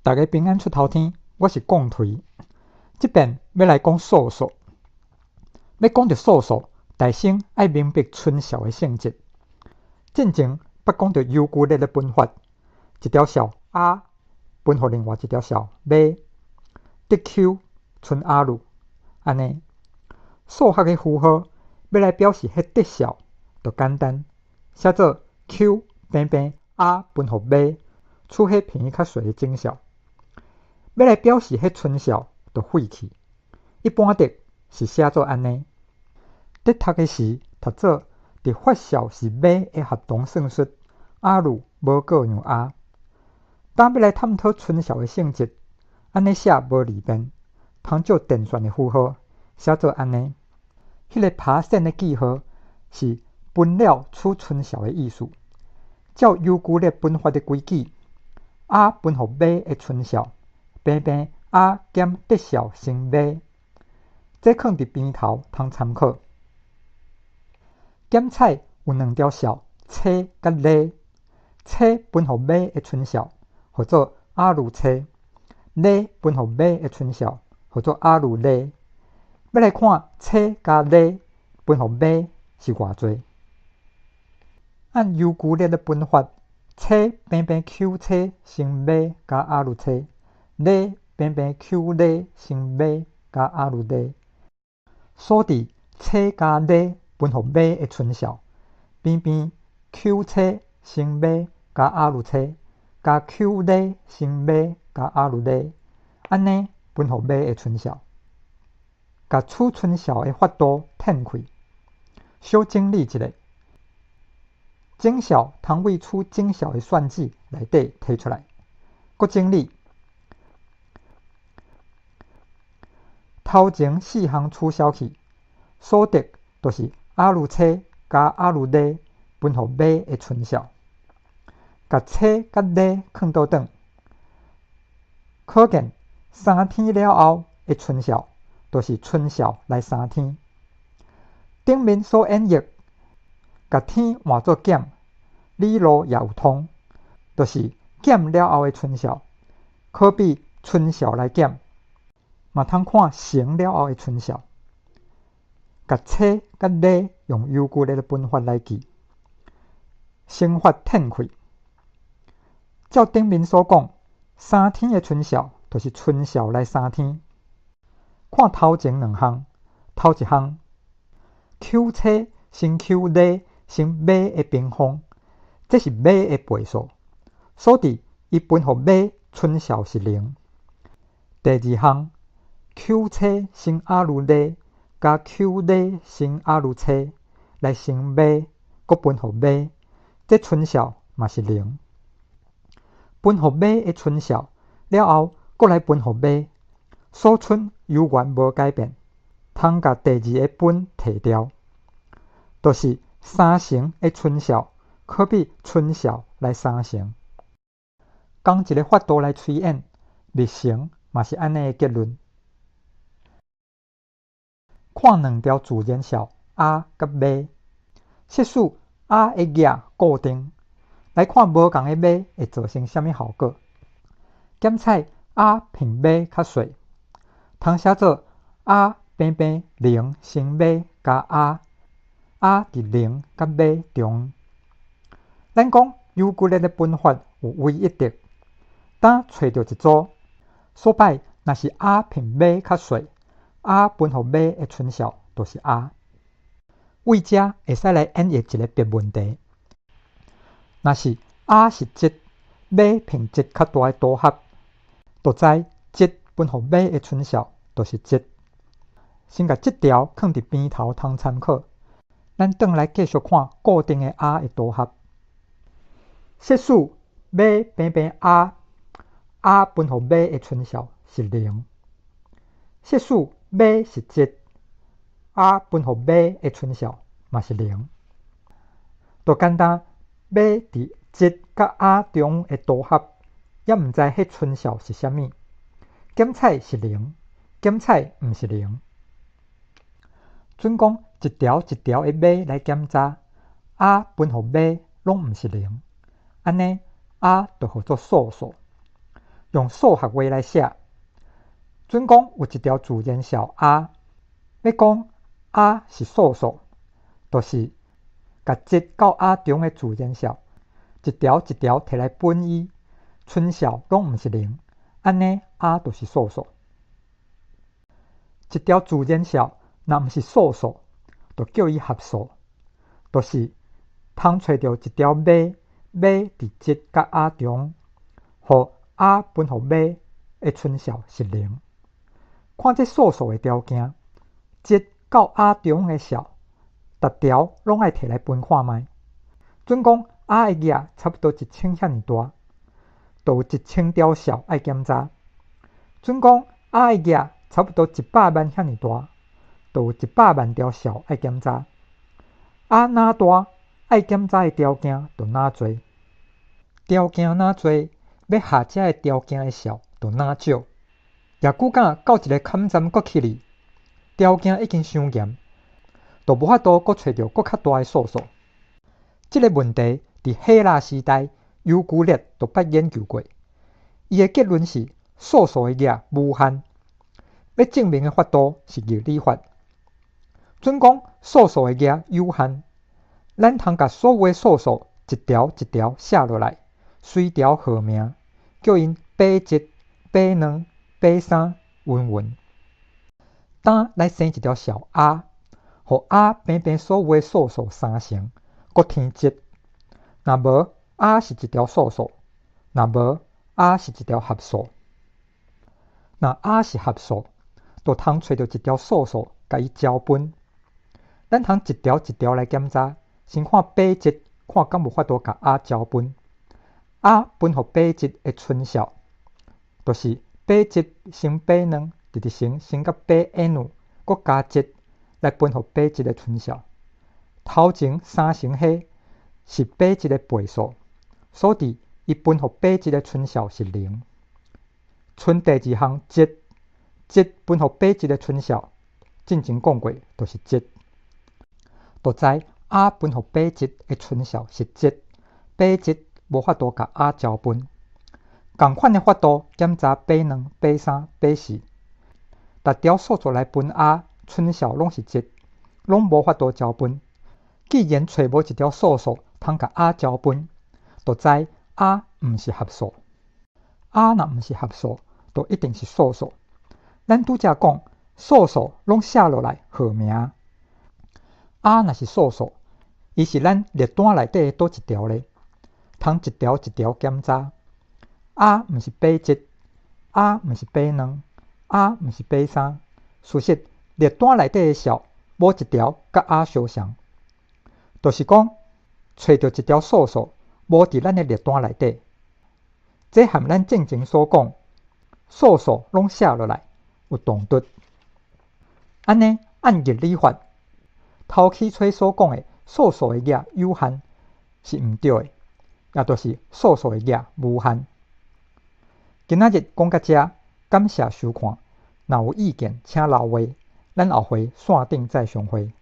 逐家平安出頭天，我是貢槌。這遍欲來講數數，欲講著數數，大先愛明白純數的性質。進前捌講著尤居列的分法，一條數 R 分予另外一條數馬，得 Q 剩 R，按呢。數學的符號欲來表示彼得數，就簡單，寫做 Q 平平 R 分予馬，取彼便宜較細的整數。欲來表示彼純數，就廢去。一般的是寫做按呢。佇讀的時，讀做佇發數是馬的合同算術，R 無過讓 R。當欲來探討純數的性質，按呢寫無利便，通照電算的符號寫做按呢。彼個拍線的記號是分了取純數的意思。照尤居列分法的規矩，R 分予馬的純數，平平 R 減得數乘馬，這囥佇邊頭通參考。檢採有兩條數，車佮犁，車分予馬的純數，號做 R 車；犁分予馬的純數，號做 R 犁。欲來看車加犁分予馬是偌濟。按尤居列的分法，車平平 Q 車乘馬加 R 車，犁平平 Q 犁乘馬加 R 犁。所以車加犁分予馬的純數，平平 Q 車乘馬加 R 車加 Q 犁乘馬加 R 犁，按呢分予馬的純數。共取純數的法度褪開，小整理一下，整數通為取整數的算子內底提出來，閣整理。頭前四項取消去，所得就是 R 車加 R 犁分予馬的純數，共車佮犁囥倒轉，可見三天了後的純數，就是純數來三天。頂面所演繹，共天換做減，理路也有通，就是減了後的純數，可比純數來減，嘛通看乘了後的純數。共車佮犁用尤居列的分法來記，乘法褪開。照頂面所講，三天的純數就是純數來三天。看頭前兩項，頭一項 Q 車乘 Q 犁乘馬的平方，這是馬的倍數，所以伊分予馬純數是零。第二項 Q 車乘 R 犁加 Q 犁乘 R 車來乘馬，閣分予馬，這純數嘛是零。分予馬的純數了後，閣來分予馬，所剩猶原無改變，通共第二个分提掉，就是三成的純數，可比純數來三成。仝一个法度來推演，冪乘嘛是按呢个結論。看兩條自然數 R 佮馬，設使 R 的額固定，來看無仝的馬會造成啥物效果。檢採 R 比馬較細，通寫做 R 平平零乘馬加 R，R 佇零佮馬中。咱講尤居列的分法有唯一值，當揣著一組，所擺若是 R 比馬較細，R 分予馬的純數就是 R。為這會使來演繹一个別問題。若是 R 是一，馬比一較大的組合，就知一分予馬的純數就是一。先共這條囥佇邊頭通參考。咱轉來繼續看固定的 R 的組合。設使馬平平 R，R 分予馬的純數是零。設使馬是一，R 分予馬的純數嘛是零。就簡單，馬佇一佮 R 中的組合，猶毋知彼純數是啥物。檢採是零，檢採毋是零。準講一條一條的馬來檢查，R 分予馬攏毋是零，按呢 R 就號做素數。用數學話來寫，準講有一條自然數 R，欲講 R 是素數，就是共一到 R 中的自然數一條一條提來分伊，剩數攏毋是零，按呢 R 就是素數。一條自然數若毋是素數，就叫伊合數，就是通揣著一條碼，碼佇一佮 R 中，予 R 分予碼的剩數是零。看這素數的條件，一到 R 中的數，逐條攏愛提來分看覓。準講 R 的額差不多一千遐爾大，就有一千條數愛檢查。準講 R 的額差不多一百萬遐爾大，就有一百萬條數愛檢查。R 若大，愛檢查的條件就若濟。條件若濟，欲下這个條件的數就若少。也久敢到一个坎站閣起去，條件已經傷嚴，就無法度閣揣著閣較大的素數。這个問題佇希臘時代，尤居列就捌研究過。伊的結論是素數的額無限。欲證明的法度是熱理法。準講素數的額有限，咱通共所有的素數一條一條寫落來，隨條號名，叫𪜶八一、八兩、八三，云云。當來生一條數 R，予 R 平平所有的素數三成，閣添一。若無 R 是一條素數，若無 R 是一條合數。若 R 是合數，就通揣著一條素數，共伊交分。咱通一條一條來檢查，先看八一，看敢有法度共 R 交分。R 分予八一的剩數，就是八一乘八兩，直直乘乘到八 n，閣加一來分予八一的剩數。頭前三乘彼是八一的倍數，所以伊分予八一的剩數是零。賰第二項一，一分予八一的剩數，進前講過就是一。就知 R 分予八一的剩數是一，八一無法度共 R 交分。仝款的法度檢查八兩、八三、八四，逐條數數來分 R，剩數攏是一，攏無法度交分。既然揣無一條素數通共 R 交分，就知 R 毋是合數。R 若毋是合數，就一定是素數。咱拄才講素數攏寫落來號名。R 若是素數，伊是咱列單內底的佗一條咧，通一條一條檢查。R 毋是八一，R 毋是八兩，R 毋是八三。事實列單內底的數無一條佮 R 相像，就是講揣著一條素數無佇咱的列單內底。這和咱進前所講素數攏寫落來有衝突。按呢按熱理法，頭起初所講的素數的額有限是毋對的，也就是素數的額無限。今仔日講到遮，感謝收看。若有意見，請留話，咱後回線頂再相會。